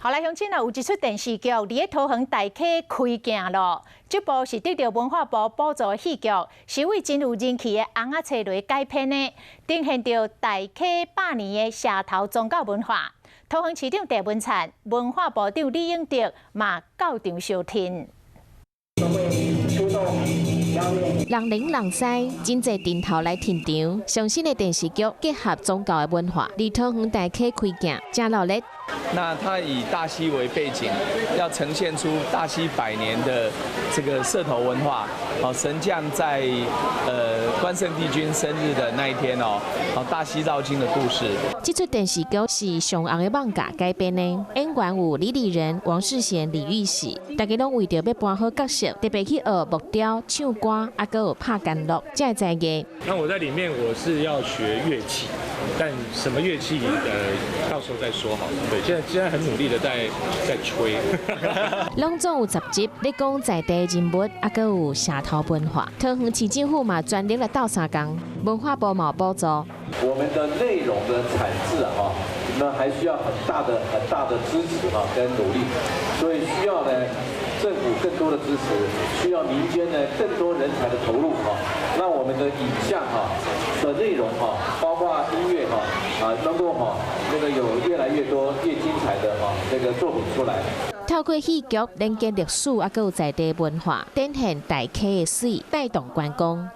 好來，鄉親啊，有一齣電視劇佇咧桃園大溪開鏡咯。這部是得著文化部補助的戲劇，是為真有人氣的尪仔冊來改編的，呈現著大溪百年的社頭宗教文化。桃園市長鄭文燦、文化部長李永得嘛到場相挺。人奶人師，真濟陣頭來聽場。上新的電視劇結合宗教的文化，佇桃園大溪開鏡，真熱烈。那它以大溪為背景，要呈現出大溪百年的這個社頭文化。哦，神將在關聖帝君生日的那一天哦，哦大溪繞境的故事。這齣電視劇是上紅的漫畫改編的，演員有李李仁、王識賢、李玉璽，大家攏為著欲扮好角色，特別去學木雕、唱歌，啊，閣有拍干樂，才會知嘅。那我在裡面我是要學樂器，但什麼樂器到時候再說好了。對，現在很努力的在吹。攏總有10集，咧講在地人物，啊，閣有社頭文化。桃園市政府嘛全力來鬥相共，文化部嘛補助。我們的內容的產製啊，那還需要很大的很大的支持啊跟努力，所以需要呢政府更多的支持，需要民間呢更多人才的投入啊，讓我們的影像哈的內容哈，包括音樂哈啊，能夠哈那個有越來越多越精彩的哈這個作品出來。透過戲劇連結歷史，啊，閣有在地文化，展現大溪的水，帶動觀光。